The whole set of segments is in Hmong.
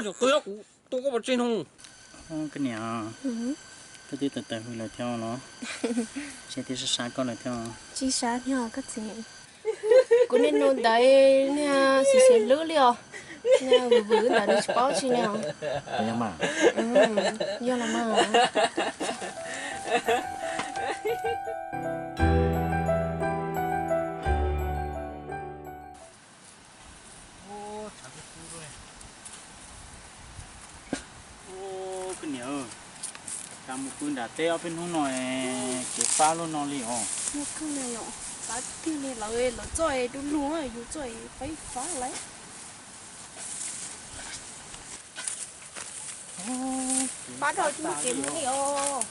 Kuv tua koj pov tseg no. Koj niam, koj twb tawm tawm hws lawm thiab los? Seb twb sab sab koj lawm thiab. Tsis sab thiab koj txiv. Kuv niaj hnub ntawd niag xiv xiav hlwb li os. Niag vwm vwm ntawd nws tsis paub tsi li os. Yog los mas. Koj niam, cas mus pw nram teb ob peb hnub no tsev fab luaj no li os. Tab tig li lawv, lawv txoj du lug, yus txoj peb fab lawm. Pab rau tsis muaj kev mus li os.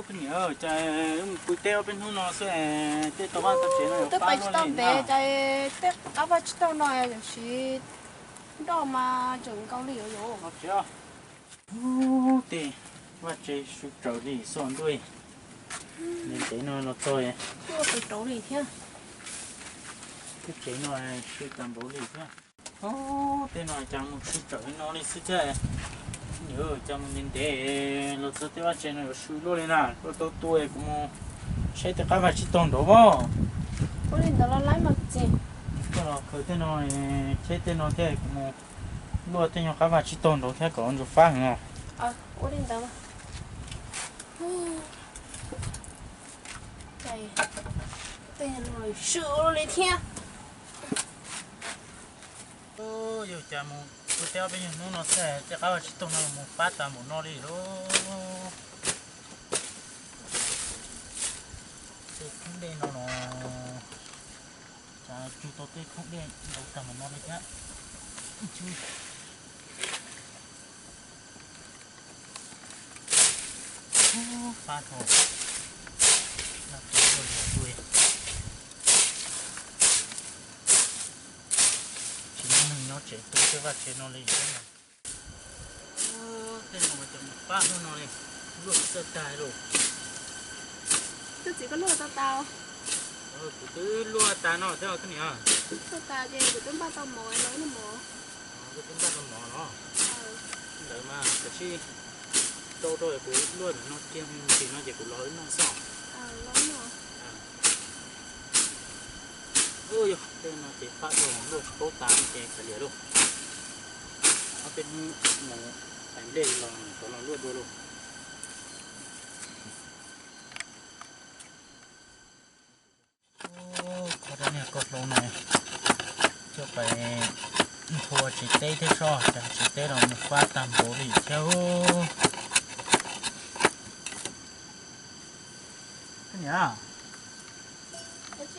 Koj niam, cas mus pw teb ob peb hnub no xwb, tej tau vaj tau tsev no twb pais tsis tau ntev, cas tej qab vaj tsib taug no yuav siv nroj mas tseem nkaus li os. Tej vaj tsev su tsaws li xwb ntuj. Ntev ntev no los txog, rau li thiab. Tej tsev no su tas npaum li thiab. Tej no cas mus su tsaws li no li xwb thiab. Cas mus ntev ntev los txog tej vaj tsev no yuav su luaj li na, luaj tau tua kuv mus saib tej qab vaj tsib taug nraud as. Ua li ntawd los laib mas txiv. Koj los khaws tej no, cheb tej no thiab kuv mus luaj tej nyuag qab vaj tsib taug nraud thiab kom ntsuas fab heev os. Ua li ntawd. Tej no su luaj li thiab. Yog cas mus pw teb ob peb nyuag hnub no xwb, tej qab vaj tsib taug no mus fab tas npaum no li lauj. Tej khoob dej no los, cas tsug tau tej khoob dej ntau tag npaum no li thiab. Fab thaum, tsis muaj neeg nyob tsev tu tej vaj tsev no li. Tej no mas cov mus fab hnub no li, luaj txawj tag lauj. Koj txiv, koj luaj tau tas? Kuv twb luaj tas no thiab koj niam. Luaj tas ces kuv twb npaj tau mov no, noj mov. Koj twb npaj tau mov no. Ntawd mas kav tsij rau rau kuv luaj ntawm no kiag, mus tsis no ces kuv los wb noj xwb. Yog tej no ces fab dhau luaj tsis paub tas ces kav liam lauj. Ob peb hnub mus hlais nplej los rov los luaj dua lauj. Kho rab niag koj hlau no coj pais nthua tsev teb thiab tso, cas tsev teb los mus fab tag npaum li thiab. Niam, es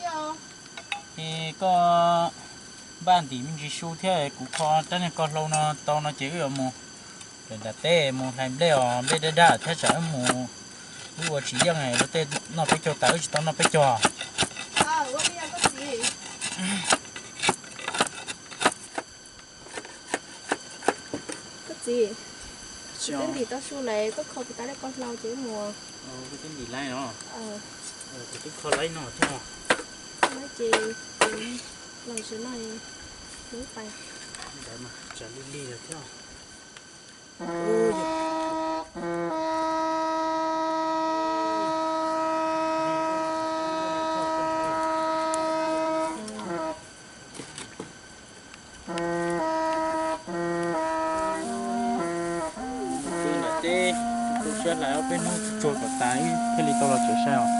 koj npaj ntim me ntsis su thiab kuv kho rab niag koj hlau no tau no ces wb yuav mus lawm nram teb mus hlais nplej os, nplej daj daj thiab tsam wb mus wb ua tsis yeej luag tej noj peb caug tas wb tsis tau noj peb caug. Koj txiv, kuv twb ntim tau su lawm, koj kho kuv rab niag koj hlau ces wb mus. Koj twb ntim laib no. Kuv twb kho laib no thiab. Ces los tsev no, mus pais. Ntawd mas tsam lig lig lawm thiab. Pw nram teb, tu siab hlais ob peb hnub tsuag tsuag kom tas ib thiaj li tau los tsev saib os.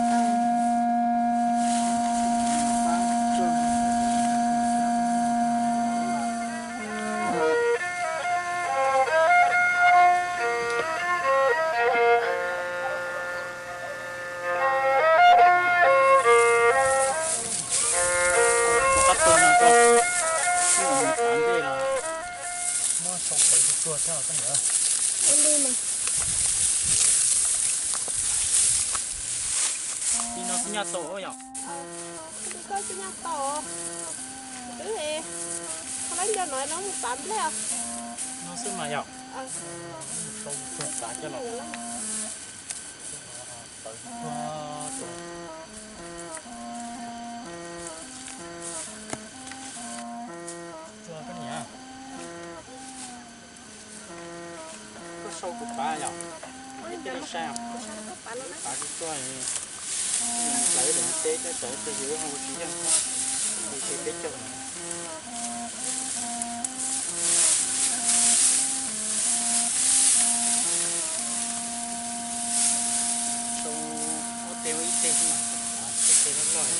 Muab sau pawv tuag tuag thiab os koj niam. Ua li mas. Li no xwb nyaj tau yom? Li koj xwb nyaj tau. Wb, koj laib nco no no mus pav nplej os. No xwb mas yom? Sau tuag tav coj los. Pawv tuag. Pab yog, peb coj nej saib, pab tsuag tsuag, hlawv daim teb coj tawm tej yus ho ua tsis yeej, ua tsis peb caug. Sau ob teg ua ib teg xwb mas, ob teg loj loj.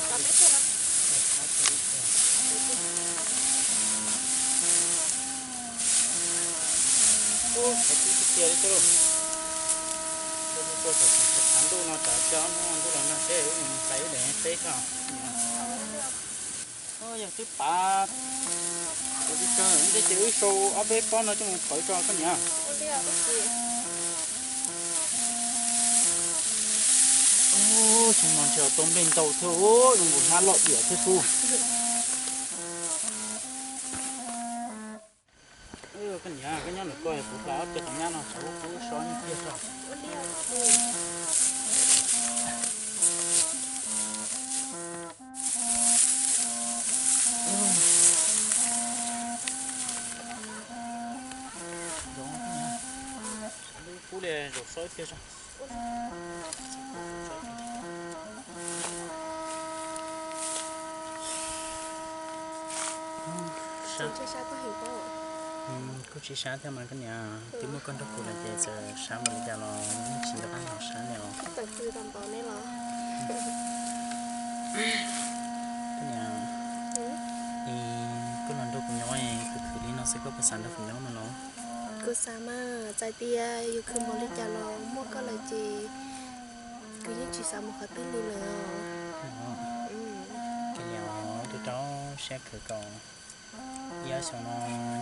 Ub, qhov twb tiag tiag li. Tuaj tuaj thaum tshav ntuj no tsam tshiab ob hnub ntuj los nag seb wb mus hlais ib daim teb tso. Yog twb pav, ua tsis tsawg ntev ces wb sau ob peb pob no coj mus pawv tso koj niam. Ub, tsis mos ntshe tau nplej ntau thiab, zoo nkaus hnab loj diam thiab xwb. Koj niam, koj nyob ntawm ko, kuv hlais ob teg qos nyab no tsam kuv so nyuj pliag tso. Kub li, zaum so ib pliag tso. Kuj tsis sab thiab mas koj niam, twb muaj koj nrog kuv lawm ces txawm sab npaum li cas los yeej tsis nco qab hnov sab li os. Koj niam, es koj los nrog kuv nyob es khwv khwv li no xwb koj puas xav nrog kuv nyob no los? Kuv xav mas, txawm tias yuav khwv npaum li cas los muaj koj lawm ces kuv yeej tsis xav mus qhov twg li lawm os. Koj niam, wb twb rau siab khwv kom ib ob xyoos no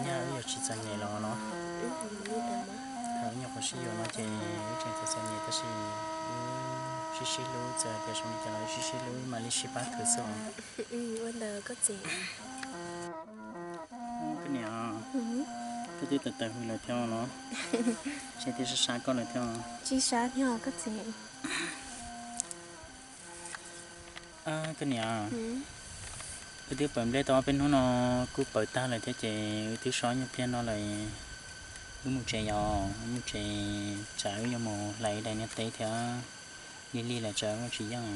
nyaj wb yuav tsis txom nyem los no. Thaum wb nyuam qhuav sib yuav no ces wb tseem txom txom nyem tab sis wb sib sib hlub, txawm tias zoo li cas los wb sib sib hlub wb mam li sib pab khwv xwb os. Ua ntawd koj txiv. Koj niam, koj twb tawm tawm hws lawm thiab los? Seb twb sab sab koj lawm thiab. Tsis sab thiab koj txiv. Koj niam, wb twb pawv nplej tau ob peb hnub no kuj pawv tag lawm thiab ces wb twb so nyuj pliag no lawm. Wb mus tsev yom, wb mus tsev tsam wb yuav mus hlais ib daim niag teb thiab. Lig lig lawm tsam wb ua tsis yeej.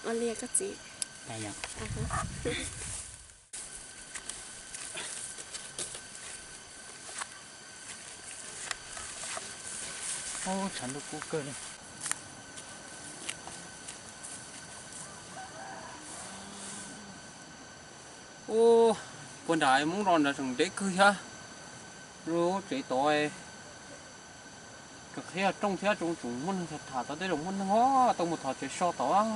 Ua li koj txiv. Ub, tshav ntuj kub kawg li. Ub, puag nram Hmoob Ros nrad tseem deb kawg thiab. Lub tsev tod tseem qhib rooj thiab, tseem muaj neeg tham tham tod, tej zaum muaj neeg os, tau mus thov tsev so tod.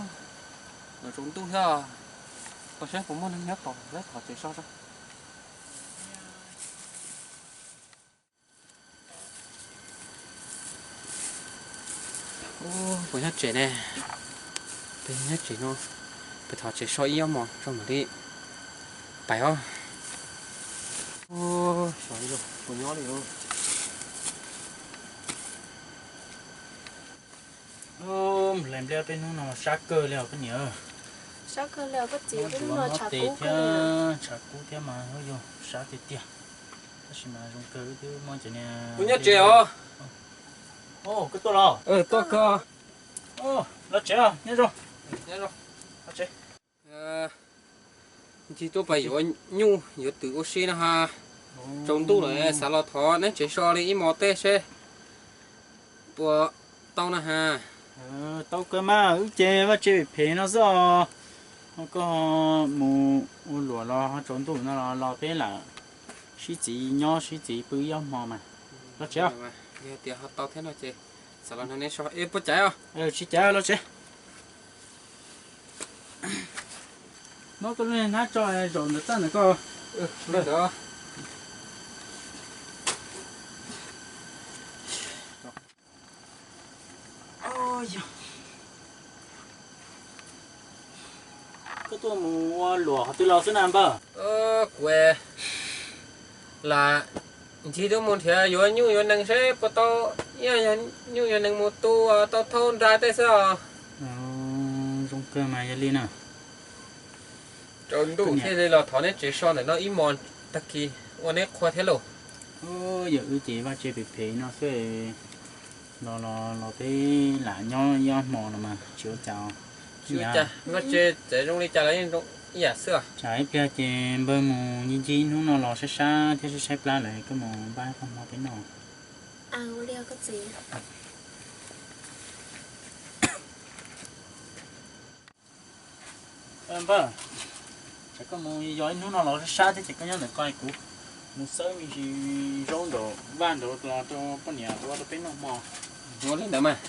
Tsaus ntuj thiab, koj saib puas muaj neeg nyob tod, thov tsev so. Ub, puas nyob tsev ne? Peb nyob tsev no, peb thov tsev so ib ob hmos tso mam li pais os. Xyov puas nyob li. Hlais nplej peb hnub no sab kawg li os koj niam. Sab kawg li os koj txiv, peb hnub no tshav kub thiab, tshav kub thiab mas yog sab tiag tiag. Tab sis mas zoo kawg wb twb muab cov niag. Kuv nyob tsev os. Koj tuaj los? Tuaj kawg. Los tsev, nyob zoo. Nyob zoo. Ncig tuaj pais yuav nyuj yuav twm ua si no ha. Tsaus ntuj lawm xav los thov neb tsev so li ib hmos tej seb puas tau na ha. Tau kawg mas, wb ces vaj tsev phem phem no xwb os. Ho koj mus ua luam los ho tsaus ntuj no los los peb lam sib txiv nyob sib txiv pw ib ob hmo mas. Los tsev. Yog tias ho tau thiab no ces xav los nrog neb so, es puas caiv os? Tsis caiv, los tsev. Muab koj lub hnab tso zaum ntawm txaj ntawm ko. Koj tuaj mus ua luam qhov twg los xwb na npawg? Kuv lam ncig tuaj mus nrhiav yuav nyuj yuav nees seb puas tau, ib yam nyuj yuav nees mus tu tau thauj nra tej xwb os. Zoo kawg mas yog li na. Tsaus ntuj thiaj li los thov neb tsev so ntawm no ib hmos, tag kis ua neb qhua thiab lauj. Ub, yog wb ces vaj tse phem phem no xwb, los los los peb lam nyob ib ob hmo no mas tsis ua cas. Vaj tse txawm zoo li cas los yeej ib yam xwb. Tsam ib pliag ces npawg mus ncig ncig hnub no los sab sab thiab sab saib plab lawm koj mus npaj ib qho hmo peb noj. Npawg, tsam koj mus yos ib hnub no los sab sab thiab ces koj nyob ntawm ko, kuv mus xawb me ntsis zaub nraum vaj nraud los rau poj niam ua rau peb noj hmo. Ua li ntawd mas.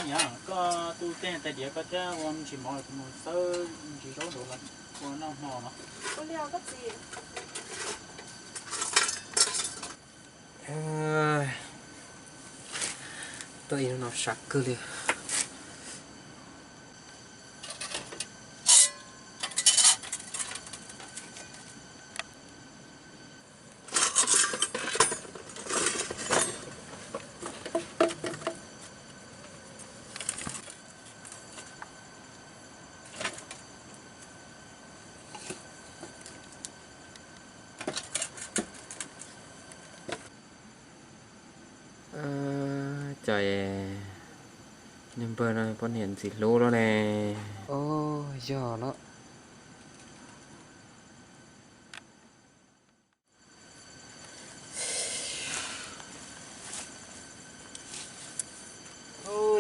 Niam, koj tu tej tais diav ko thiab ua me ntsis mov, kuv mus xawb me ntsis zaub nraud los ua noj hmo no. Tuaj ib hnub no sab kawg li. Cov, niag npawg no poj niam ntxim hlub lawm ne. Yog no.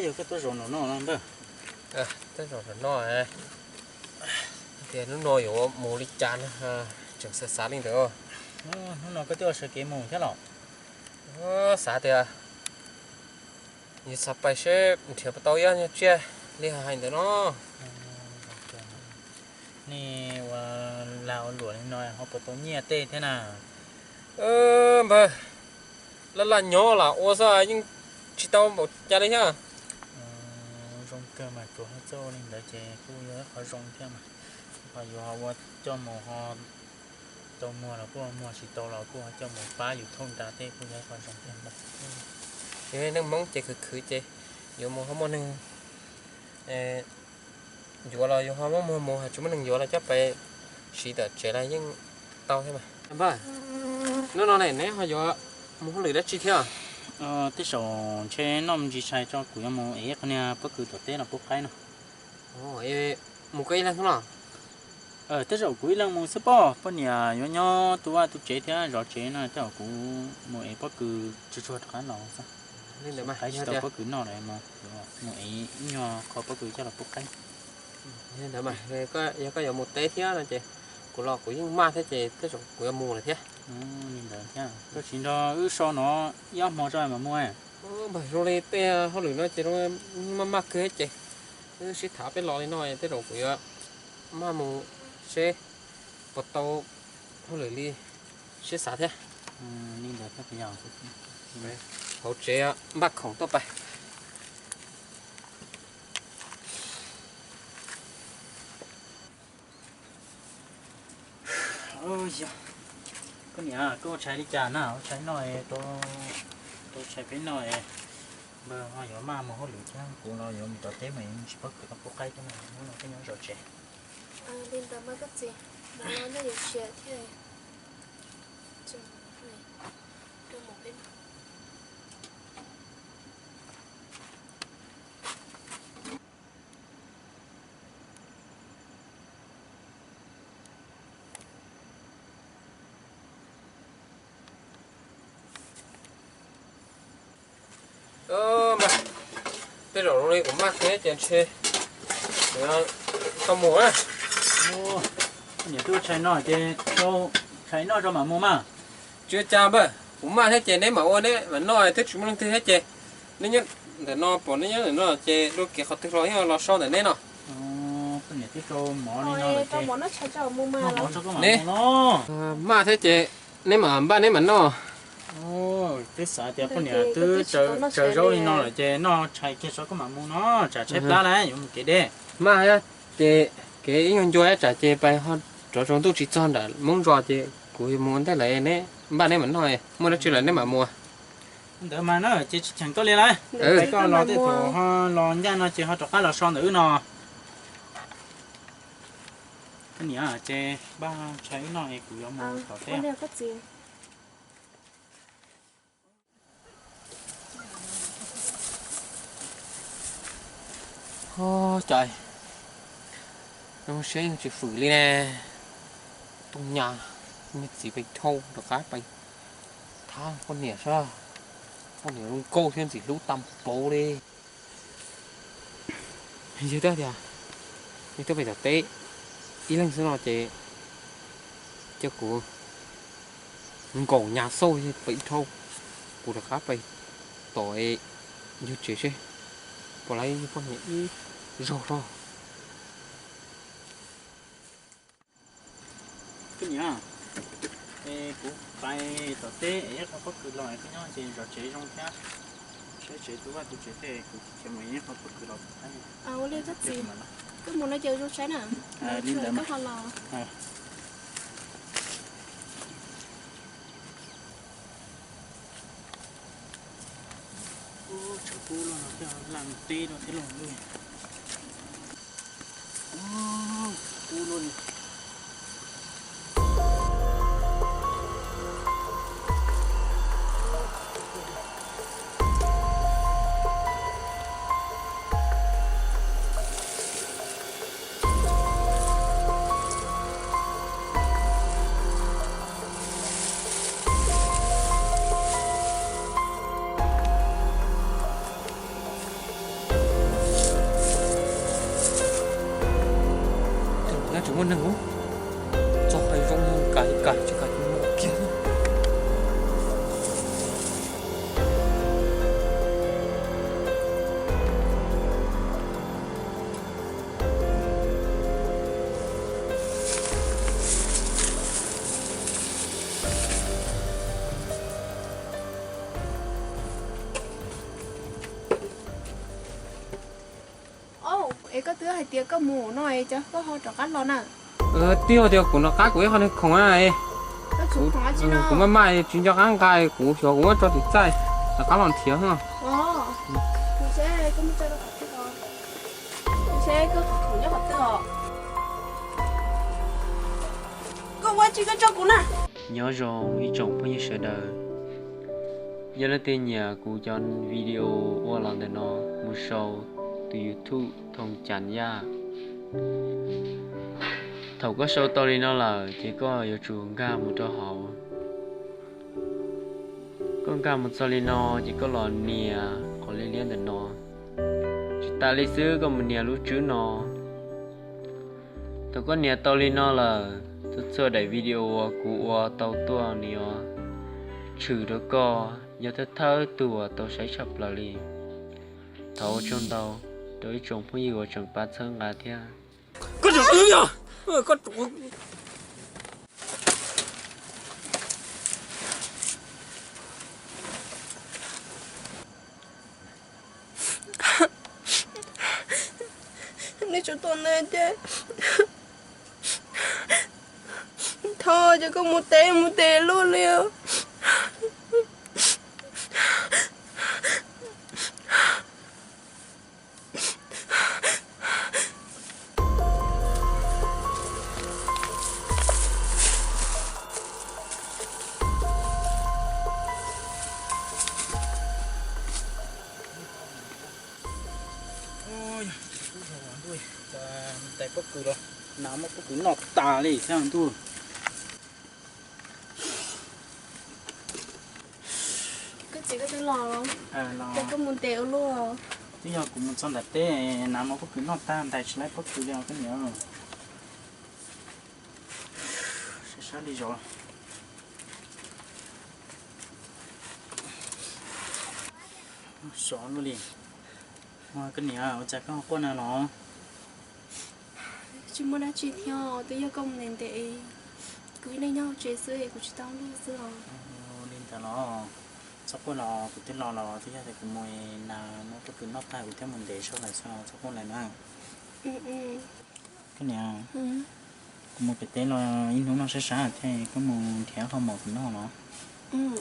Yog koj tuaj zaum nram no no npawg. Tuaj zaum nram no, tias hnub no yuav mus li cas no, tseem xav xav li ntawd. Hnub no koj twb ua sawv kev mus thiab los? Xav tias yus xav pais seb nrhiav puas tau ib ob nyuag tsiaj li hais ntawd no. Nej ua lag ua luam li no ho puas tau nyiaj tej thiab na? Npawg, laj laj nyob lam ua xwb yeej tsis tau npaum cas li thiab. Zoo kawg mas tsuas ho txawj ua li ntawd ces kuj yog qhov zoo thiab mas. Ho yuav ho ua coj mus ho tau muag los kuj muag, tsis tau los kuj ho coj mus pab yus thauj nra tej kuj yog qhov zoo thiab ntag. Yog neej Hmoob ces khwv khwv ces yuav mus ho muaj neeg yuav los yuav ho muab muag mus, tsis muaj neeg yuav los coj pais siv tom tsev los yeej tau thiab mas. Npawg, hnub no ne neb ho yuav mus hauj lwm dab tsi thiab? Tej zaum ntshe noj me ntsis tshais tso kuv yuav mus ev qhov niag pob kws tom teb los pub qaib no. Mus koj ib leeg xwb los? Tej zaum kuv ib leeg mus xwb pob, poj niam yuav nyob tu vaj tu tsev thiab zov tsev no, tej zaum kuv mus ev pob kws tsuag tsuag rov qab los xwb. Qaib tsis tau pob kws noj lawm, mus ev ib nyuag qho pob kws coj los pub qaib. Yog koj yuav mus teb thiab no ces kuv los kuv yeej maj thiab ces tej zaum kuv yuav mus lawm thiab. Li ntawd thiab, koj tsis nrog wb so no ib ob hmo tso mam mus. Npawg, zoo li tej hauj lwm no ces maj maj kawg ces wb sib tham peb los li no tej zaum kuv yuav maj mus seb puas tau hauj lwm li siab xav thiab. Li ntawd thiab, hauv tsev npaj khoom tuaj pais. Koj niam, koj ua tshais li cas na? Ua tshais noj, ua tshais peb noj. Npawg ho yuav maj mus hauj lwm thiab, kuv los yuav mus tom teb mas tsis paub kws pub qaib thiab, hnub no peb nyob zov tsev. Li ntawd mas koj txiv, hnub no nyob yuav tsev thiab. Tej zaum zoo li kuv maj thiab ces ntshe tau mus na. Niam, twb ua tshais no ces tshais noj tso mam mus mas. Tsis ua cas npawg, kuv maj thiab ces neb mam ua neb mam noj, twb tsis muaj leej twg thiab ces neb nyob ntawm no, pom neb nyob ntawm no ces dua kev qhov twg los yeej los so ntawm neb no. Maj thiab ces neb mam npaj neb mam noj. Twb xav tias poj niam twb tsaws zaub li no lawm ces noj tshais kiag tso koj mam mus no, tsam tshaib plab na yuav mus kev deb. Maj thiab ces kev ib nyuag ncua tsam ces pais ho rov tsaus ntuj tsis txog nram Hmoob Ntsos ces kuv mus ua ntej lawm, neb npaj neb mam noj, muaj dab tsi lawm neb mam mus. Ntawd mas na ces tsis cheem koj li lawm. Pais koj los tej thaum ho los ncaj no ces ho rov qab los so ntawm wb no. Koj niam, ces npaj tshais wb noj es kuv yuav mus tom teb. Ua cas zoo siab yeej tsis fwm li ne. Tuaj nyas, me txiv pes dhau rov qab pes thab poj niam sab. Poj niam zoo nkauj thiab ntxim hlub tag npaum li. Yog tias, yog tuaj pem tom teb ib leeg xwb no ces cia kuv nkaum nyas xauj pes dhau, kuv rov qab pes tom yug tsev seb puas laib poj niam ib zaug rau. Kuv pais tom teb es ib qho pob kws los es koj nyob ces zov tsev zoo thiab, saib tsev tu vaj tu tsev tej kuv khiav mus ib qho pob kws los. Ua li koj txiv, koj mus no ces zoo saib na, li ntawd koj ho los. Tshav kub los no thiaj laj teb no thiab los lwj. Kub luaj li. Tej no tseem muaj neeg ub, txog hais zoo li kas li kas tsis kas tus muam kiag. Es koj twb hais tias koj mus no es cas koj ho rov qab los na? Twb yog tias kuv nov qab kuv ib qho neeg khoom na. Kuv maj maj tsis nco qab nqa, kuv xyov kuv muab tso tim txaij, rov qab los nrhiav. Nyob zoo ib tsoom phooj ywg sawv daws, yog leej twg nyiam kuv cov video ua los ntawm no mus sau tus YouTube Thoo Cas Yaj. Thaum koj sau tau li no lawm ces koj yuav tsum nkag mus rau hauv. Koj nkag mus txog li no ces koj los nias qhov liab liab ntawm no. Tsis tas li xwb koj mus nias lub tswb no. Thaum koj nias tau li no lawm, txhua txhua daim video uas kuv ua tau tuaj nws yuav tshwm rau koj, yog thawj thawj tug uas tau saib tshaj plaws li. Thov ua tsaug ntau rau ib tsoom phooj ywg uas tseem pab txhawb nqa thiab. Nej tsum tuaj ntawd ces thov ces koj mus tes mus tes luaj li. Tais pob kws los, nas muab pob kws noj tas li xwb ntuj. Koj txiv, koj twb los los? Koj mus ntev ua luaj. Twb yog kuv mus txog nram teb, nas muab pob kws noj tag ntais tsis laib pob kws li os koj niam. Sab sab li zov. Sov luaj li. Koj niam, ua cas koj quaj na los? Tsis muaj dab tsi thiab, twb yog koj mus ntev ntev, kuv ib leeg nyob hauv tsev xwb es kuv tsis tau luag xwb os. Li ntawd los? Txhob quaj los, kuv twb los los twb yog tias kuv mus nas muab pob kws noj tag kuv thiaj mus ntev zog lawm xwb os, txhob quaj lawm na. Koj niam, kuv mus pem teb los ib hnub noj sab sab thiab, koj mus nrhiav qho mov kuv noj los.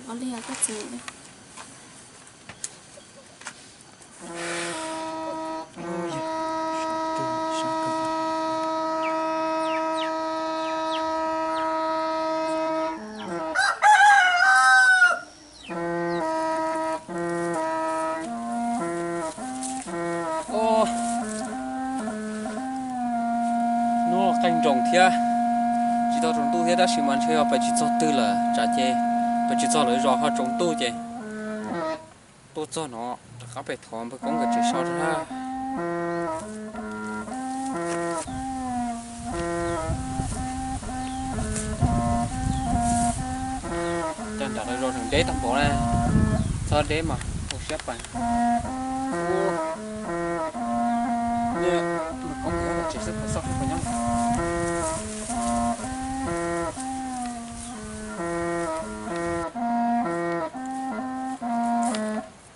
Ua li os koj txiv. Thiab tsis tau tsaus ntuj thiab tab sis mas ntshe yog pais tsis txog twg lawm tsam ces pais tsis txog lawv zos ho tsaus ntuj ces tuaj txog no rov qab pem thov npawg Koob nkawd tsev so rau na. Cas nram lawv zos tseem deb tag npaum na, txhob deb mas ua siab pais. Npawg Koob nkawd tsev xwb, pais xauj seb puas nyob.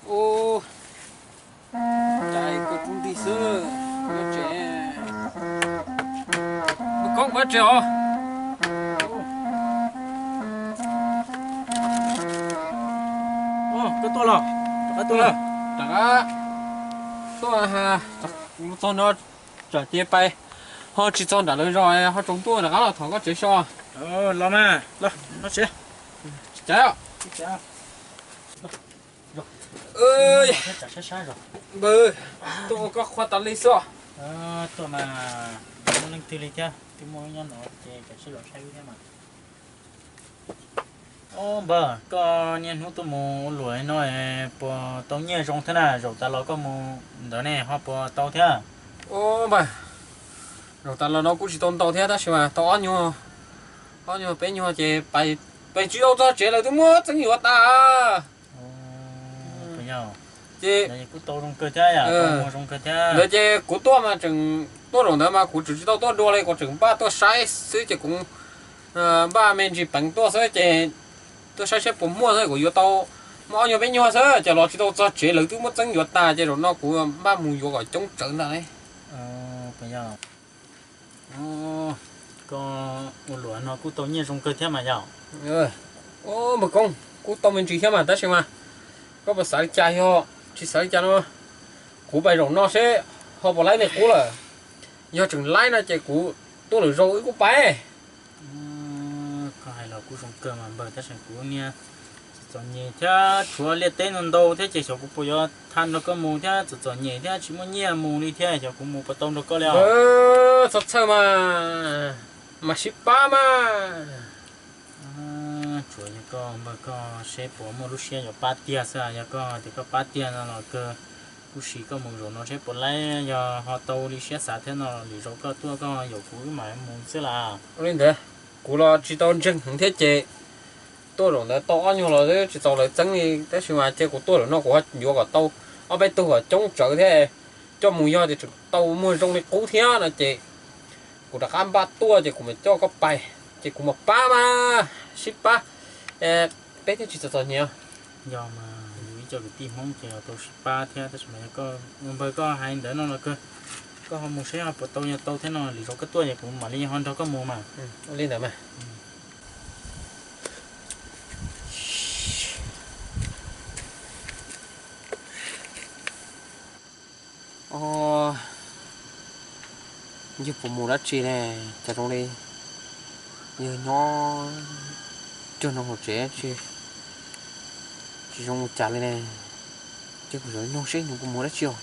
Ua cas kuj rub ntig xwb, nyob tsev. Npawg Koob, npawg tsev os. Koj tuaj los? Rov qab tuaj los? Rov qab tuaj, txog no tsam ces pais ho tsis txog nram lawv zos ho tsaus ntuj, rov qab los thov koj tsev so. Los mas, los noj tsev. Tsis cas. Npawg, tuaj ua koj qhua tas li xwb. Tuaj mas, muaj leej twg li thiab, twb muaj nyob no ces kav tsij los saib wb thiab mas. Ob npawg, koj niaj hnub tuaj mus ua luam no puas tau nyiaj zoo thiab na? Zaum tas los koj mus ntawd ne ho puas tau thiab? Npawg, zaum tas los no kuj tsis tau ntau thiab tab sis mas tau ob nyuag, ob nyuag peb nyuag ces pais tsis tau txog tsev lawv twb muab txeeb yuav tas. Ces kuj tau zoo kawg thiab, zoo kawg thiab. Ntawd ces kuv tuaj mas tseem tuaj zaum ntawd mas kuv tseem tsis tau tuaj dua li, kuv tseem npaj tuaj saib xwb ces kuv npaj me ntsis peev tuaj xwb ces tuaj saib saib puas muaj xwb, kuv yuav tau muaj ob nyuag peb nyuag xwb ces los tsis tau txog tsev lawv twb muab txeeb yuav tas ces zaum no kuv npaj mus yuav kom coob tsawv ntag. Koj ua luam no kuj tau nyiaj zoo kawg thiab mas yom. Npawg Koob, kuj tau me ntsis thiab mas tab sis mas koj puas xav li cas, yog tsis xav li cas no kuv pais zaum no seb ho puas laib nej qub lawm. Yog tseem laib no ces kuv tuaj lwm zaus wb kuj pais. Koj hais los kuj zoo kawg mas npawg, tab sis kuv niag txom txom nyem thiab tshuav liaj teb ntau ntau thiab ces xyov kuv puas yuav tha nrog koj mus thiab, txom txom nyem thiab tsis muaj nyiaj mus li thiab, xyov kuv mus puas tau nrog koj li os. Txhob txhawj mas, mam sib pab mas. Tsuas yog koj npawg koj seb puas muaj lub siab yuav pab tiag xwb, yog koj tias koj pab tiag no los kawg, kuj sim koj mus zaum no seb puas laib, yog ho tau li siab xav thiab no lwm zaus koj tuaj koj yaum kuv wb mam mus xwb las. Ua li ntawd, kuv los tsis tau ntseeg heev thiab ces tuaj zaum ntawd tau ob nyuag los tsis txaus lawv txeeb li tab sis mas cia kuv tuaj zaum no kuv yuav kom tau ob peb tug kom coob tsawv thiab coj mus, yog tias tseem tau muag zoo li qub thiab no ces kuv rov qab npaj tuaj ces kuv mam coj koj pais ces kuv mam pab mas sib pab, peb thiaj tsis txom txom nyem. Yog mas yus ib co kwv tij Hmoob ces tau sib pab thiab tab sis mas yog koj ua npawg koj hais ntawd no los kawg, koj ho mus seb ho puas tau, yog tau thiab no lwm zaus koj tuaj ces kuv mam li ho nrog koj mus mas. Ua li ntawd mas. Yog puas mus dab tsi ne, cas zoo li yog nyob cuag nroo hauv tsev tsis, tsis zoo ua cas li ne. Ces kuv yuav nug seb nws puas mus dab tsi os.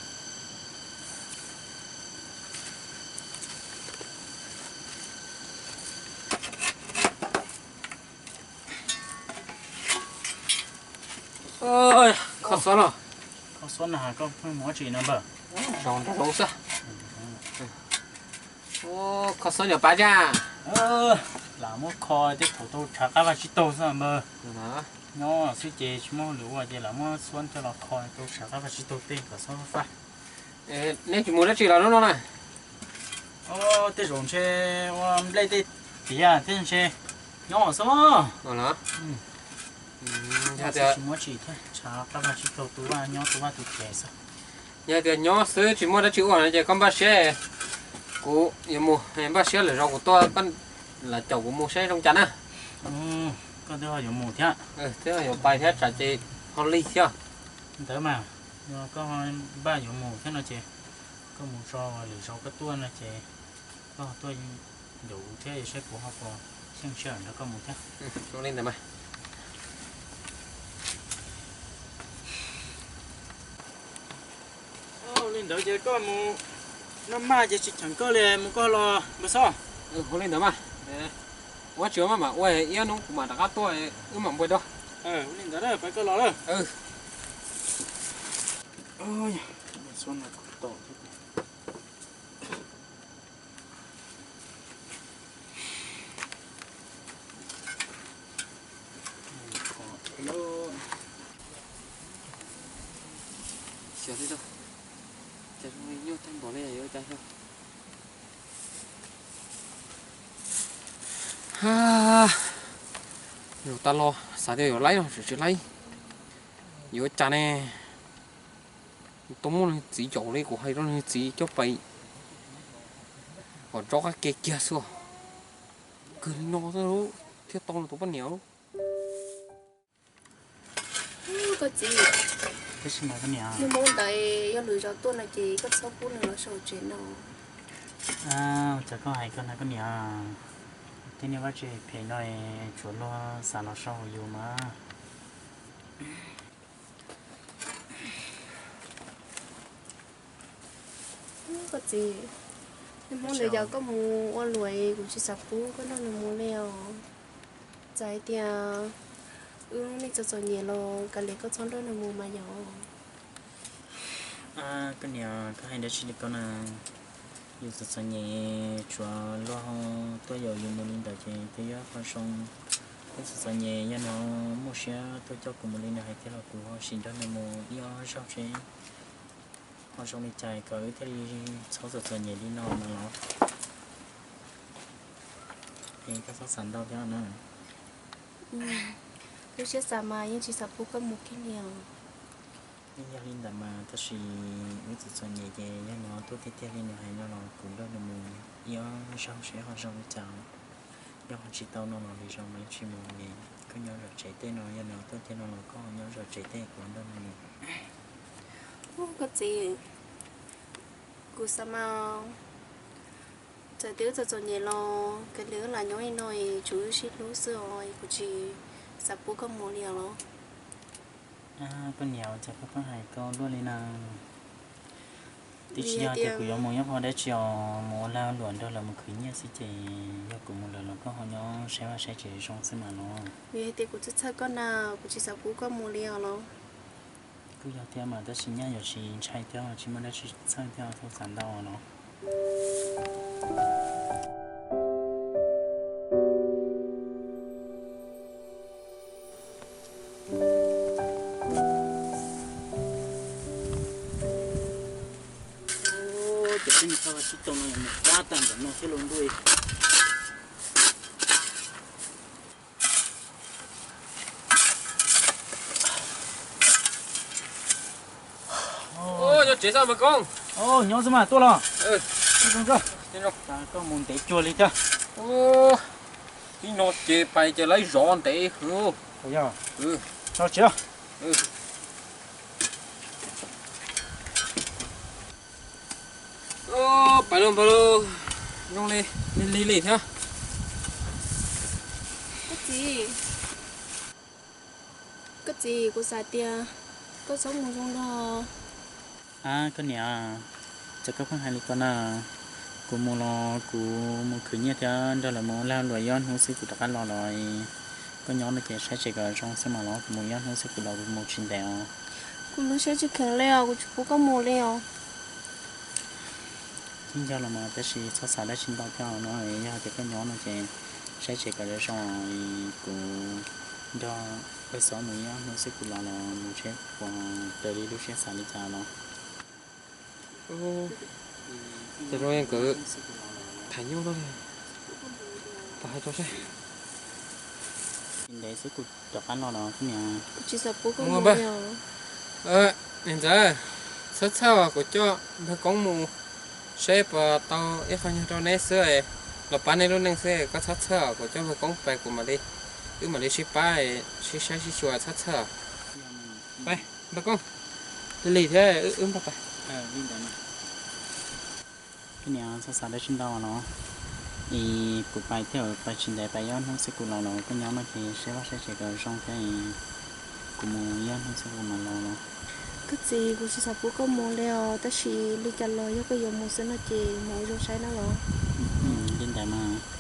Kho xob los? Kho xob no koj pheej mus dab tsi no npawg? Zaum nraum zoov xwb. Kho xob nyuam pab tsa. Lam muab kho tej thaum tau tshav qab vaj tsib taug xwb npawg. Nyob xwb ces tsis muaj hauj lwm ua ces lam muab xob coj los kho tau tshav qab vaj tsib taug tej kom xob fab. Neb tsis mus dab tsi los hnub no na? Tej zaum ntshe ua nplej tej tiav thiab ntshe nyob xwb. Tsis muaj tsi thiab, tshav qab vaj tsib taug tu vaj nyob tu vaj tu tsev xwb. Yog tias nyob xwb tsis muaj dab tsi ua no ces koj npaj siab, kuv yuav mus, npaj siab lwm zaus kuv tuaj koj lam caum kuv mus seb zoo cas na. Koj twb ho yuav mus thiab. Twb ho yuav pais thiab tsam ces ho lig thiab. Ntawd mas, yog koj npaj yuav mus thiab no ces koj mus tso, lwm zaus koj tuaj no ces koj tuaj yaum thiab saib kuv ho puas xyeej sij hawm nrog koj mus thiab. Ua li ntawd mas. Li ntawd ces koj mus noj maj ces tsis cheem koj li, mus koj los npawg Xob. Ua li ntawd mas, ua tsis ua mas mam ua ib ob hnub kuv mam rov qab tuaj, wb mam npua dua. Li ntawd pab koj los lawm. Xyov li, cas zoo li nyuaj tag npaum li yuav cas. Zaum tas los xav tias yuav laib no tseem tsis laib, yuav cas ne? Tau muab nws txiv caum li kuv hais rau nws txiv coj pais kom tso qab ke kiag xwb. Kawg li no thiaj tau nws tus poj niam. Koj txiv, nws hmoob ntawd yog lwm zaus tuaj no ces koj txhob pub nws los saum tsev no. Cas koj hais koj na koj niam, tej niag vaj tse phem no tsuav luag xav los saum yus mas. Koj txiv, nws hmoob ntawd yog koj mus ua luam kuv tsis xav pub koj nrog nws mus li os. Txawm hais tias wb lub neej txom txom nyem los kav liam koj txhob nrog nws mus mas yog. Koj niam, koj hais dab tsi li ko na? Yus txom txom nyem tsuav luag ho tuaj yaum yus mus li ntawd ces twb yog qhov zoo. Twb txom txom nyem yog nws muaj siab tuaj coj kuv mus li nws hais thiab los kuv ho sim nrog nws mus ib ob zaug seb ho zoo li cas kom wb thiaj li txhob txom txom nyem li no no los. Es koj txhob xav ntau thiab na. Lub siab xav mas yeej tsis xav pub koj mus kiag li os. Yeej yog li ntawd mas tab sis wb txom txom nyem ces yog nws ho tuaj tiag tiag li nws hais no los kuv nrog nws mus ib ob zaug seb ho zoo li cas. Yog ho tsis tau no los lwm zaus mas yeej tsis mus li. Koj nyob zov tsev tej no, yog nws tuaj tiag no los koj nyob zov tsev tej kuv nrog nws mus. Koj txiv, kuv xav mas txawm tias wb txom txom nyem los kav liam wb lam nyob li no es tsuav wb sib hlub xwb os, kuv tsis xav pub koj mus li os los. Koj niam, ua cas koj pheej hais koj luaj li na? Twb tsis yog tias kuv yuav mus nyob qhov dab tsi os, mus ua lag luam nrog lawv mus khwv nyiaj xwb ces yog kuv mus lawm los koj ho nyob saib vaj saib tsev zoo xwb mas los. Vim hais tias kuv txhawj txhawj koj na, kuv tsis xav pub koj mus li os los. Kuj yog thiab mas tab sis nyaj yuav tsis ntshai thiab tsis muaj dab tsi txhawj thiab, txhob xav ntau no. Ces peb mus txog sib tau no mus qab tag ntawm no thiab los ntuj. Nyob tsev xwb Npawg Koob. Nyob xwb mas tuaj los. Koj mus ntev cuag li thiab. Ib no ces pais ces lawv zov ntev hwv. Tsis Pais los npawg, zoo li lig lig thiab. Koj txiv, koj txiv, kuv xav tias koj txhob mus zoo nraug. Koj niam, cas koj pheej hais li ko na? Kuv mus los kuv mus khwv nyiaj thiab nrog lawv mus ua lag luam, ib ob hnub xwb kuv rov qab los los. Koj nyob no ces saib tsev kom zoo xwb mas los, kuv mus ib ob hnub xwb kuv los, kuv mus tsis ntev os. Kuv lub siab tsis kheev li os, kuv tsis pub koj mus li os. Yeej yog los mas tab sis txhob xav dab tsi ntau thiab no, yog tias koj nyob no ces saib tsev kom zoo zoo, kuv nrog Paj Xov mus ib ob hnub xwb kuv los los mus seb puas raws li lub siab xav li cas los. Ces zoo nkawd tham nyuj no, pab hais rau seb. Ntev xwb kuv rov qab los los koj niam. Tsis xav pub koj mus li os. Niam ntxawm, txhob txhawj, kuv coj Npawg Koob mus seb puas tau ib qho nyuag rau neb xwb, los pab neb lub neej xwb, koj txhob txhawj, kuv coj Npawg Koob pais kuv mam li, wb mam li sib pab, sib saib sib xyuas, txhob txhawj. Pais Npawg Koob, lig lig thiab, wb npaj pais. Koj niam txhob xav dab tsi ntau no, es kuv pais thiab, pais tsis ntev pais ib ob hnub xwb kuv los los, koj nyob no ces saib vaj saib tsev kom zoo thiab, kuv mus ib ob hnub xwb kuv mam los los. Koj txiv, kuv tsis xav pub koj mus li os, tab sis li cas los yog koj yuav mus xwb no ces mus ua zoo saib na los. Li ntawd mas.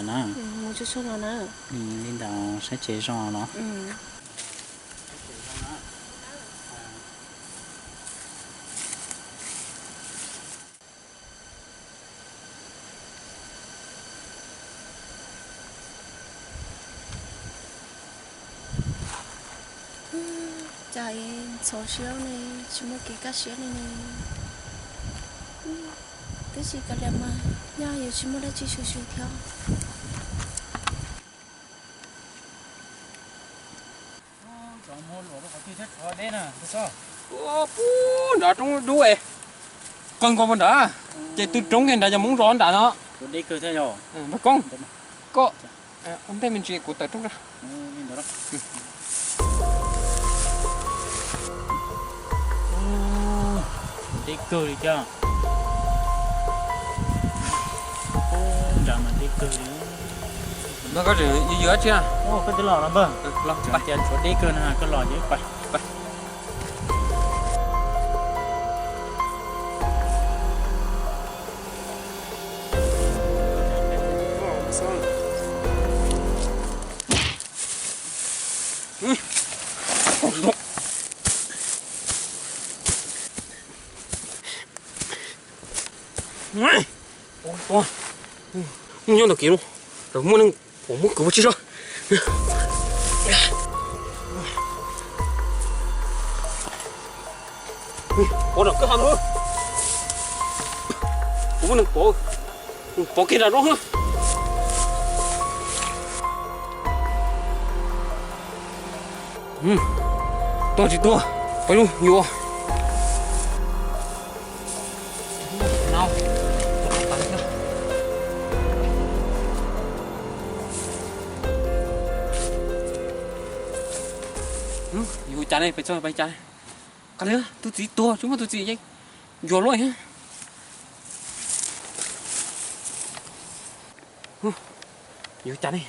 Na. Mus tsuag tsuag los na. Li ntawd saib tsev zoo no. Cas ntxhov siab ne, tsis muaj kev kaj siab li ne. Twb tsis kav liam mas, nyob yuav tsis muaj dab tsi su su thiab. Pub nrad roob dub es, qeeg nkaus nrad, ces tw roob kiag nrad yog Hmoob zos nrad no. Npawg Koob, koj ua ntej me ntsis kuv tawm roob. Deb kawg li thiab. Nrad mas deb kawg li. Npawg, koj tseem yws yws dab tsi na? Koj twb los no npawg. Los, cia tshuav deb kawg na, koj los ces pais. Nyob ntawm kev no, muaj neeg pom muab kwv ua tsi sab. Pov nram kwj ha no. Kuv muaj neeg pov, pov kiag nram no. Tuag tsis tuag, peb lub yuav. Yus cas ne, peb txog peb cas. Qab li tus txiv tuag tsis muaj tus txiv yeej yuav luaj. Yus cas ne,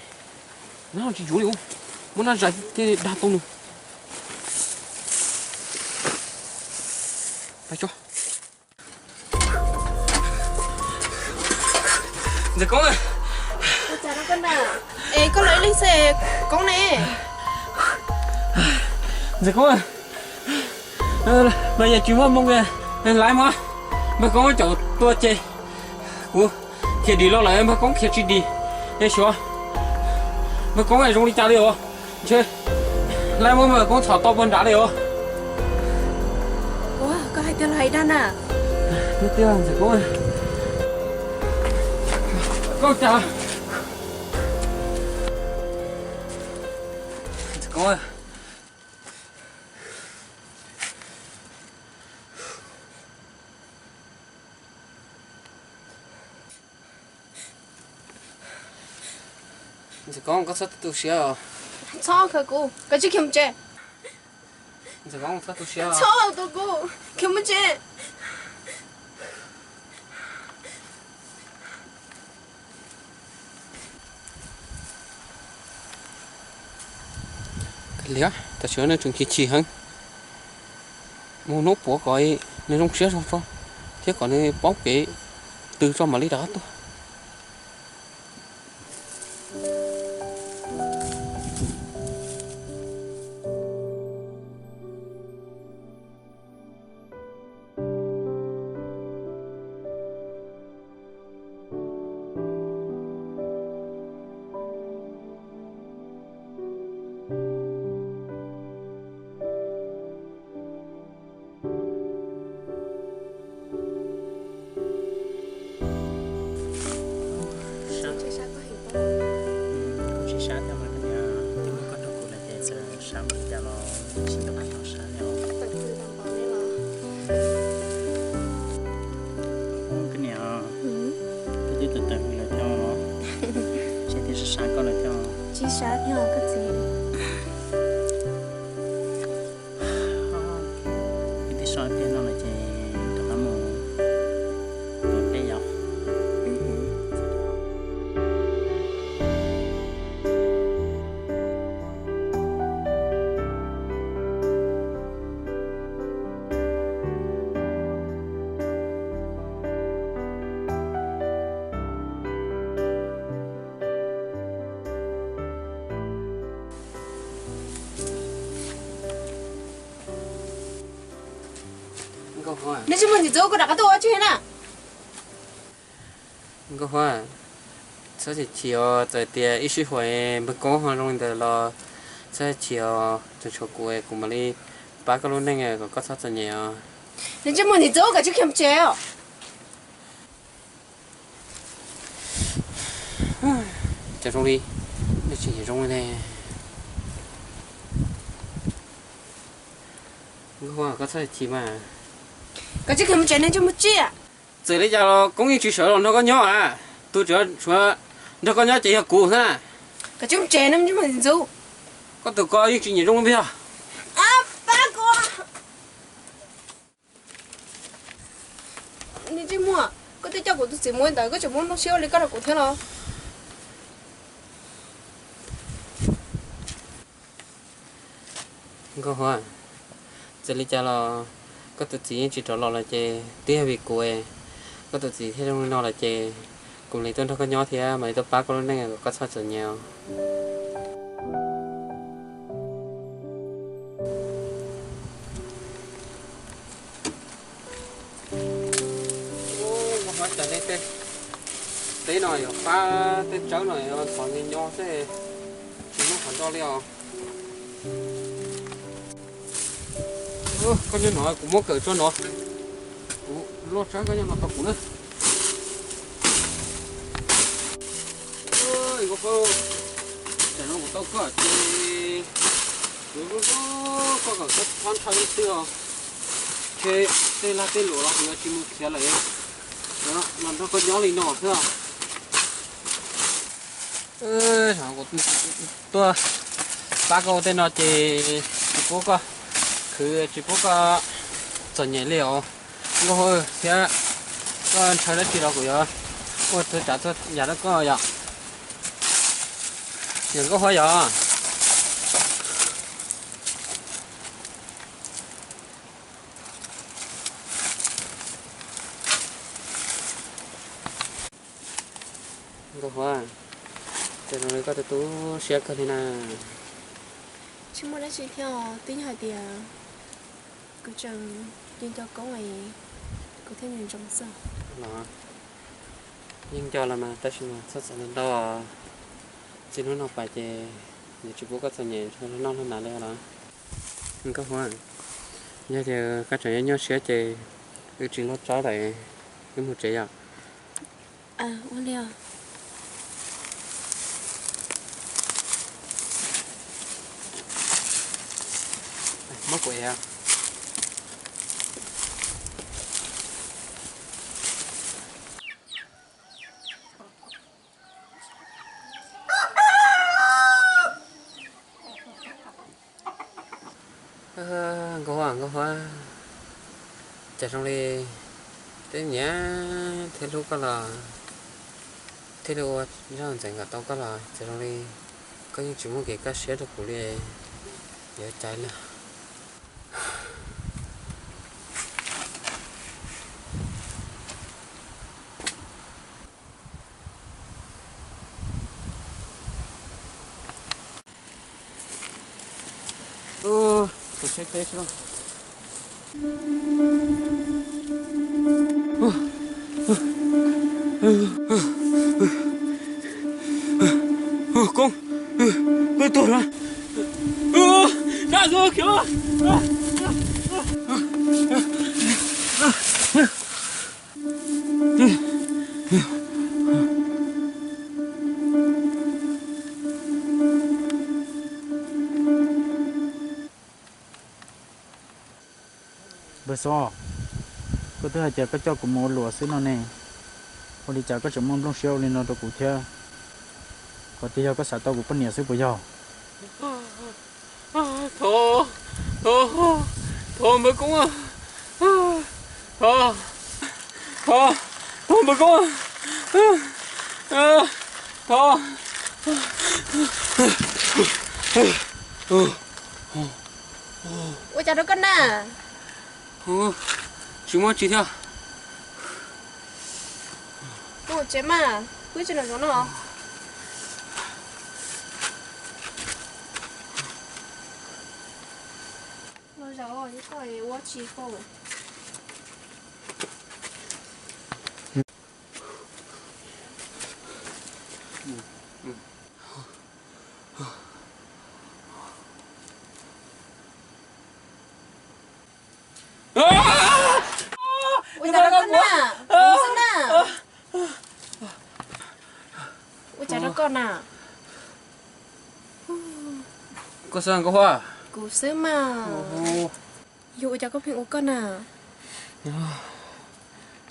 nab tsis yuav li, muab nab zais thiaj dag tau nws. Ntxawm Koob, es koj los ib leeg xwb Koob ne? Ntxawm Koob, mas yog tsis muaj moo, laiv mus, npawg Koob caum tua ces kuv khiav dim los lawm npawg Koob khiav tsis dim, es xyov npawg Koob zoo li cas li os. Ntshe laiv muab npawg Koob txhom tau puag nrad li os. Ua, koj hais tiag los hais dag na? Tiag tiag Ntxawm Koob. Koj cas? Ntxawm Koob. Ntxawm Koob, koj txhob tu siab os. Txhob khaws kuv, koj tsis khiav mus tsev. Ntxawm Koob, txhob tu siab. Txhob tu kuv, khiav mus tsev. Kav liam, tam sim no nws tseem chim chim heev. Mus nub puav kom nws zoo siab zog tso, thiab kom nws paub kev tw tso mam li rov qab tuaj. Neb tsis muaj ntxim ntxub, koj rov qab tuaj ua tsi na? Nkauj Huab, txhob chim chim os, txawm tias ib sij huam npawg Koob ho zoo li ntawd los txhob chim os, tseem tshuav kuv, kuv mam li pab koj lub neej kom koj txhob txom nyem os. Neb tsis muaj ntxim ntxub, koj tsis khiav mus tsev os. Cas zoo li, nej tsis zoo li ne. Nkauj Huab, koj txhob chim mas. Koj tsis khiav mus tsev, neb tsis muaj tsiaj. Txawm li cas los Koob yeej tsis sawv los nrog koj nyob a. Tus tswv tshuav nrog koj nyob ces yog kuv xwb na. Koj tsis mus tsev, neb tsis muaj ntxim ntxub. Koj tus ko yeej tsis nyiam zoo li yog. Pab kuv. Neb tsis muaj, koj twb coj kuv tus txiv mus ntawd, koj tseem muaj nplooj siab ua li koj rau kuv thiab los? Nkauj Huab, txawm li cas los koj tus txiv yeej tsis rov los lawm ces twb yog vim kuv, koj tus txiv thiaj zoo li no lawm ces kuv mam li tuaj nrog koj nyob thiab mam li tuaj pab koj lub neej kom koj txhob txom nyem os. Nkauj Huab, cas nej tej teb no yuav pab tej tsawb no yuav ntxhov nyo nyo xwb, tsis muaj qhov nroj li os. Koj nyob no kuv muab kawm tso no, kuv loj tsawb koj nyob no tos kuv na. Nkauj Huab, tam no kuv tau koj ces kuv koj kom koj txhob ntshaw xwb os. Ces tej lag tej luam los kuv yuav tsis mus khiav lawm, los nrog koj nyob li no xwb os. Tuaj pab koj ua tej no ces tsis pub koj khwv, tsis pub koj txom nyem li os. Nkauj Huab thiab, koj ntshaw dab tsi los kuv yuav ua txhua tsav txhua yam rau koj yom. Yog Nkauj Huab yog. Nkauj Huab, cas zoo li koj tu tu siab kawg li na? Tsis muaj dab tsi thiab, twb yog hais tias kuv tseem yeej nco Koob, kuv thiaj nco ntsoov xwb. Los yeej nco los mas, tab sis mas txhob txom nyem ntau, txij hnub no pais ces yuav tsis pub koj txom nyem noj noj hnav li los. Nkauj Huab, yog tias koj tseem yuav nyuaj siab ces wb tsis loj tsawb lawm, wb mus tsev yom. Ua li os. Muab kuv ev. Nkauj Huab, Nkauj Huab, cas zoo li twb nyiam thiab hlub koj los thiaj li ua zaj ntxeev kom tau koj los cas zoo li koj yeej tsis muaj kev kaj siab rau kuv li, yuav caiv li. Koob, koj tuag lawm. Dab xu khiav. Npawg Xob, koj twb hais tias koj coj kuv mus ua luam xwb no ne, ua li cas koj tseem muaj nplooj siab ua li no rau kuv thiab? Qhov tias yog koj xav tau kuv poj niam xwb puas yog? Thov, thov, thov npawg Koob, thov, thov, thov npawg Koob, thov. Ua cas rau koj na? Tsis muaj tsi thiab. Mus tsev mas, pw tsev no zov no. Los zaum ua tsi koj. Koj xwb Nkauj Huab? Kuv xwb mas. Yog ua cas koj pheej ua koj na?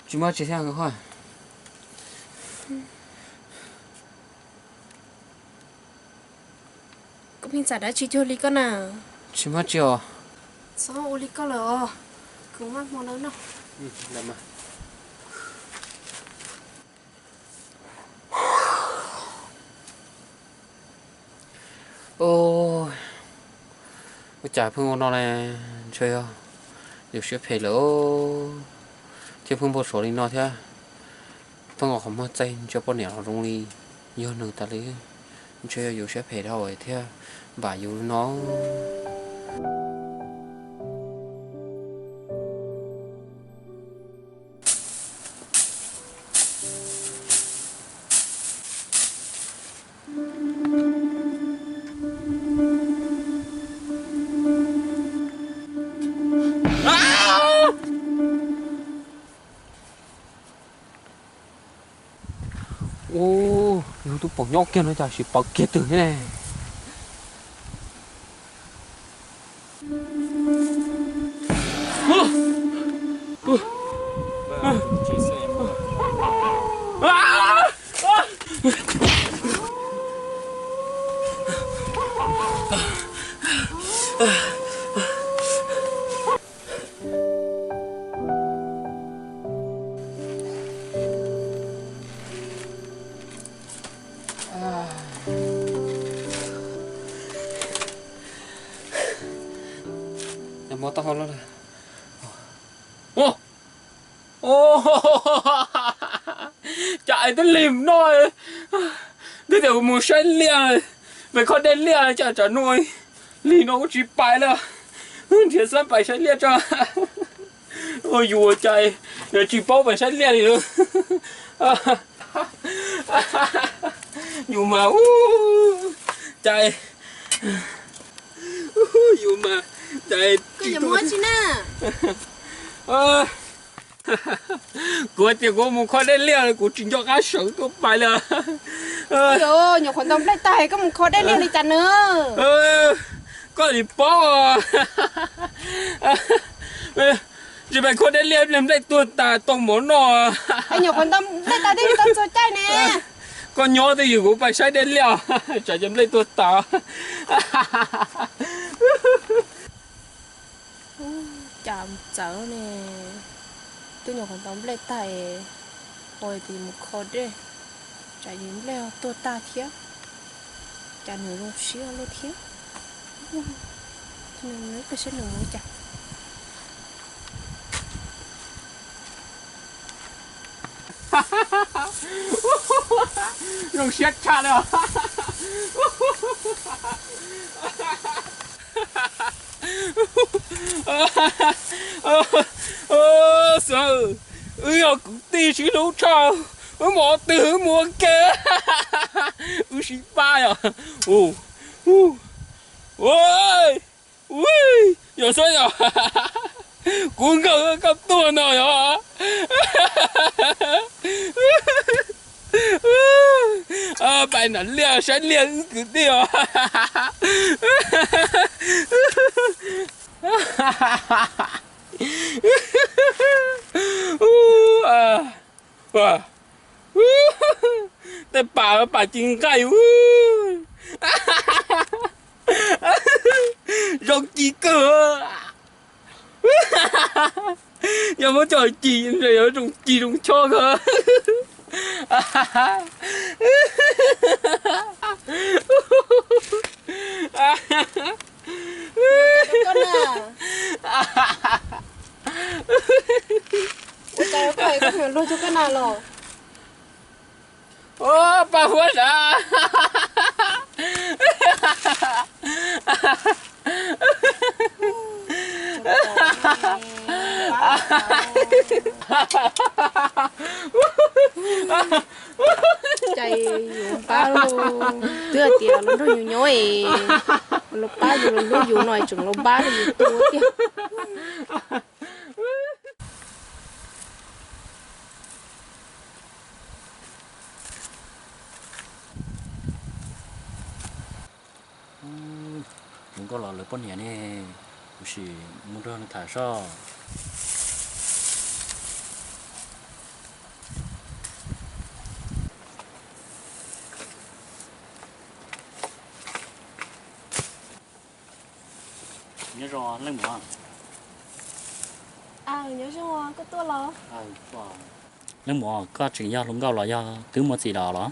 Tsis muaj tsi thiab Nkauj Huab. Koj pheej xav dab tsi cuag li koj na? Tsis muaj tsi os. Txhob ua li koj lawm os. Kuv maj hmo no no. Ua cas pheej ua no ne, ntshe yog yus siab phem lawm thiaj pheej npau suav li no thiab. Thoob nkaus qhov muag txaij ntsia poj niam los zoo li yog nws tas li, ntshe yog yus siab phem dhau thiaj npam yus li no. Ua, yus tus poj nyob kiag no cas sim pawv kiag twg thiab ne. Cas es twb lig no, twb tias kuv mus saib liaj, pem kho dej liaj cas tsam no lig no kuv tsis pais lawm, nrhiav xab pais saib liaj tso. Ua yus ua cas yuav tsis paub pais saib liaj li lawm. Yus mas, cas, yus mas, cas, kuv tias kuv mus kho dej liaj kuv tsis nco qab sawv tuaj pais li. Nyuam qhuav ntaus nplej tag koj mus kho dej liaj li cas na? Koj tsis paub, tsis pais kho dej liaj nplej tuag tas tau mov noj. Nyuam qhuav ntaus nplej tag twb tau txhua caij ne. Koj nyob twj ywm kuv pais saib dej liaj, tsam ces nplej tuag tas. Cas txawv ne, twb nyuam qhuav ntaus nplej tag, ua tias mus kho dej, tsam ces nplej tuag tag thiab. Cas nws zoo siab luaj thiab. Nws peb saib nws mus cas. Zoo siab tshaj li. Xav, wb yog kwv tij sib hlub tshaj, wb mus qhov twg wb mus ua ke, wb sib pab yom. Ua, yog xwb yog, kuv nkawd koj tuag no yog. Pais nram liaj saib liaj wb kwv tij os. Tej pam pam ci nqaij, zoo ci kawg. Yog muab coj ci, yog zoo ci zoo chob kawg. Ua cas koj, koj hnov luag rau koj na los? Paj huab sav. Cas yuav pab, twb hais tias los nrog yus nyob es los pab yus, los hlub yus no es tseem los pab rau yus tua tiag. Nkauj los lawv poj niam ne, kuv sim mus nrog nws tham soj. Nyob zoo leej muam. Nyob zoo, koj tuaj los? Leej muam, koj tseem yog hluas nkauj los yog twb muaj txiv lawm los?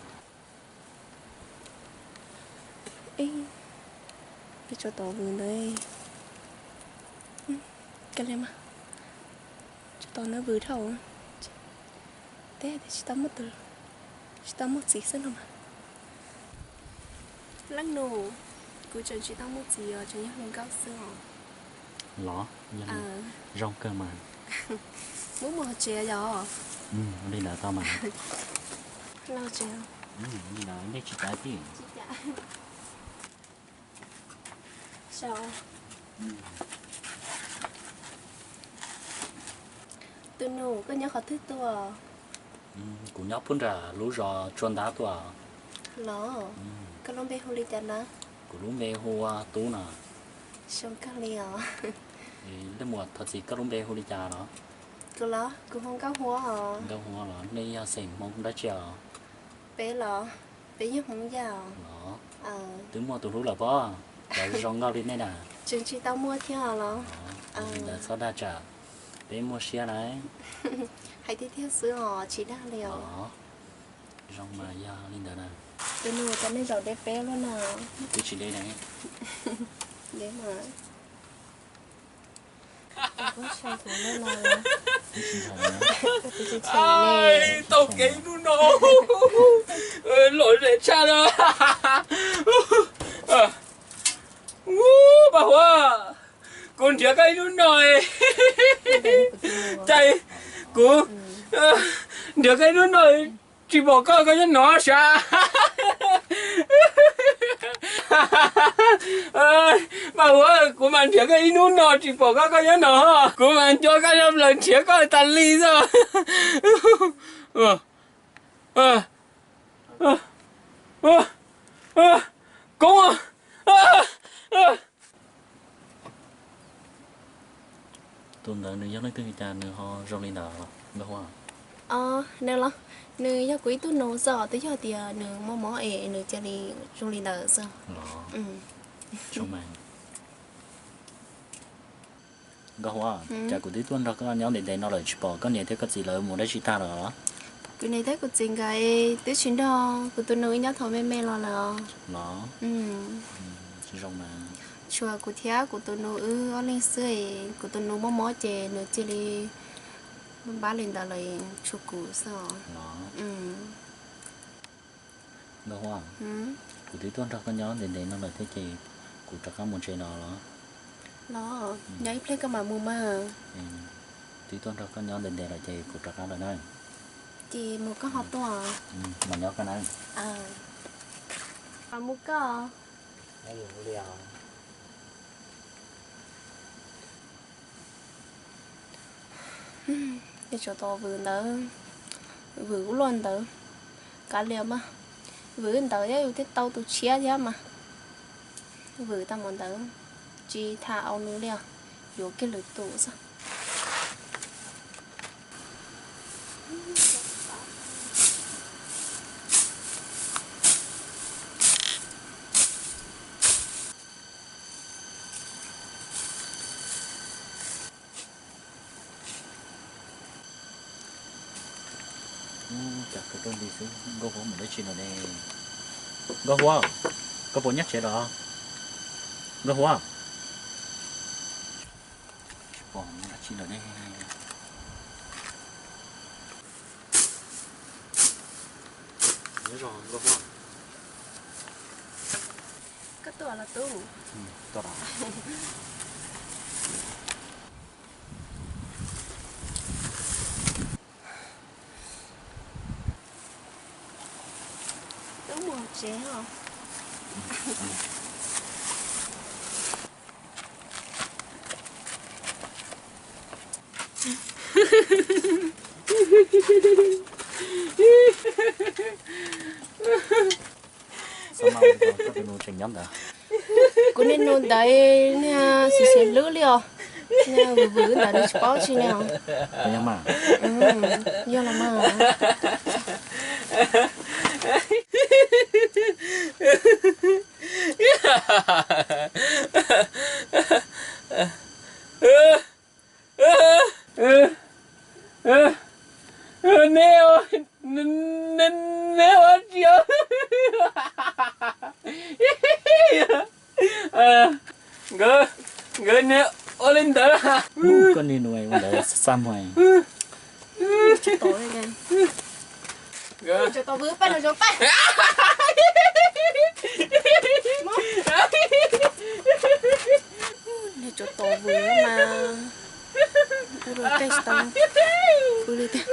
Peb tso tau vwm ntawd, ka li mas, tso tau ntawd vwm dhau, teb tias tsis tau muaj, tsis tau muaj txiv xwb no mas. Leej nus, kuv tseem tsis tau muaj txiv os, tseem yog hluas nkauj xwb os. Los, zoo kawg mas. Muab mus hauv tsev yom? Ua li ntawd tau mas. Los tsev. Li ntawd nej tsis cav thiab. Tus nus, koj nyob qhov twg tuaj? Kuv nyob pub nram lub zos tsua ntab tuaj. Los, koj lub npe hu li cas na? Kuv lub npe hu ua Tub no. Zoo kawg li os. Leej muam, thov txim, koj lub npe hu li cas los? Kuv los, kuv hu Nkauj Huab os. Nkauj Huab los? Nej yog xeem Hmoob dab tsi os? Peb los, peb yog Hmoob Yaj os. Los, twb muaj tus hlub lawm pob, cas zoo nkauj li nej na. Tseem tsis tau muaj thiab los? Li ntawd txhob dag tsam peb muaj siab na. Hais tiag tiag xwb os, tsis dag li os. Zoo mas yog li ntawd na. Tus nus, cas nej zaum deb peb luaj na? Twb tsis deb na. Deb mas. Tau kev ib hnub no, lom zem tshaj na. Paj Huab, kuv nrhiav koj ib hnub no, cas kuv nrhiav koj ib hnub no tsis pom koj, koj nyob no sav? Paj Huab, kuv mas nrhiav koj ib hnub no tsis pom koj, koj nyob no, kuv mas nco koj nyob plaws nrhiav koj tas li xwb. Koob, tus ntawd nws yog leej twg li cas nws ho zoo li ntawd, Nkauj Huab? Nws los, nws yog kuv ib tug nus xwb, twb yog tias nws muaj mob es nws cia li zoo li ntawd xwb. Nkauj Huab, cas kuv twb tuaj nrog koj nyob ntev ntev no lawm tsis pom koj niam thiab koj txiv lawv mus dab tsi tag lawm? Kuv niam thiab kuv txiv nkawd twb tsis nrog kuv tus nus wb nyob thaum me me los lawm. Los, zoo mas. Tshuav kuv thiab kuv tus nus wb ob leeg xwb, kuv tus nus mob mob ces nws cia li npab li ntawd los tshuav kuv xwb os. Los, Nkauj Huab, kuv twb tuaj nrog koj nyob ntev ntev no lawm thiab ces kuv rov qab mus tsev no los? Los, nyob ib pliag koj mam mus mas. Twb tuaj nrog koj nyob ntev ntev lawm ces kuv rov qab lawm na. Ces mus koj ho tuaj. Mas nyob koj na. Mus koj. Yog tsum tau vwm ntawd, vwm ub luaj ntawd, kav liam mas, vwm ntawd thiab yus thiaj tau tus tshiab thiab mas, vwm tau mus ntawd, tsis tham au nws li os, yuav kiag lwm tus xwb. Cas kawg rau nti xwb, Nkauj Huab mus dab tsi lawm ne? Nkauj Huab, koj puas nyob tsev los? Nkauj Huab, tsis pom mus dab tsi lawm ne. Nyob zoo Nkauj Huab. Koj tuaj los tub? Tuaj los. Tub mus tsev os. Xav mas koj tus nus tseem nyob ntawd. Kuv niag nus ntawd niag xiv xiv lwb li os. Niag vwm vwm ntawd nws tsis paub tsi ne os. Yog los mas. Neb, neb ua tsi os? Nkawd, nkawd niag ua li ntawd. Koj niag nus ua ntawd xab xab muag. Niag tsov tom vwm mas ua rau caij tsis tau pw li tiag.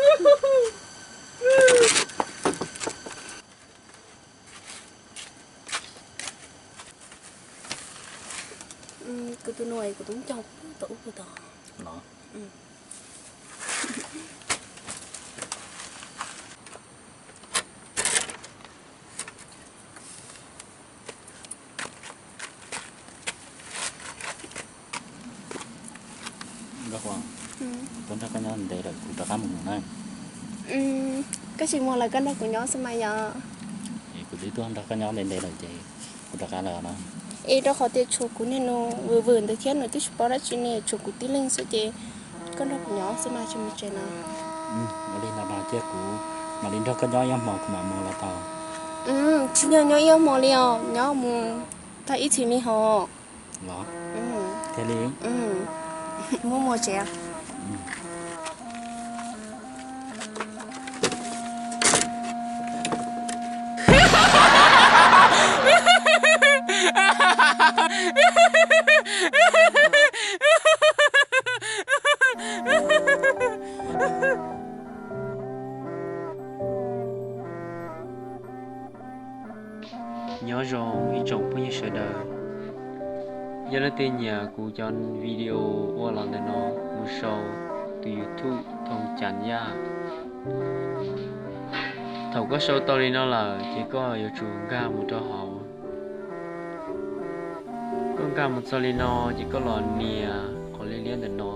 Kuv tus nus kuv tus caug tau ub tau. Nkauj Huas, tuaj nrog koj nyob ntev lawm kuv rov qab mus mus na. Koj tsis mus lawm koj nrog kuv nyob xwb mas yom. Es kuv twb tuaj nrog koj nyob ntev ntev lawm ces kuv rov qab lawm no. Es rau qhov tias tshuav kuv niag nus vwm vwm ntawd thiab nws twb tsis paub dab tsi ne, tshuav kuv tib leeg xwb ces koj nrog kuv nyob xwb mas tsis mus tsev no. Ua li ntawd mas cia kuv mam li nrog koj nyob ib hmo kuv mam mus los tau. Tsis yog nyob ib hmo li os, nyob mus tag ib txhis me hos. Los thiaj li muab mus tsev. Nyob zoo ib tsoom phooj ywg sawv daws. Yog leej twg nyiam kuv cov video ua los ntawm no, mus sau tus YouTube Thoo Cas Yaj. Thaum koj sau tau li no lawm ces koj yuav tsum nkag mus rau hauv. Koj nkag mus txog li no ces koj los nias qhov liab liab ntawm no.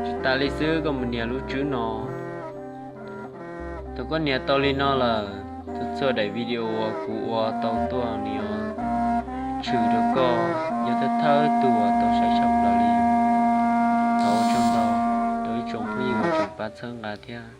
Tsis tas li xwb, koj mus nias lub tswb no. Thaum koj nias tau li no lawm, txhua txhua daim video uas kuv ua tau tuaj nws yuav tshwm rau koj, yog thawj thawj tug uas tau saib tshaj plaws li. Thov ua tsaug ntau rau ib tsoom phooj ywg uas tseem pab txhawb nqa thiab.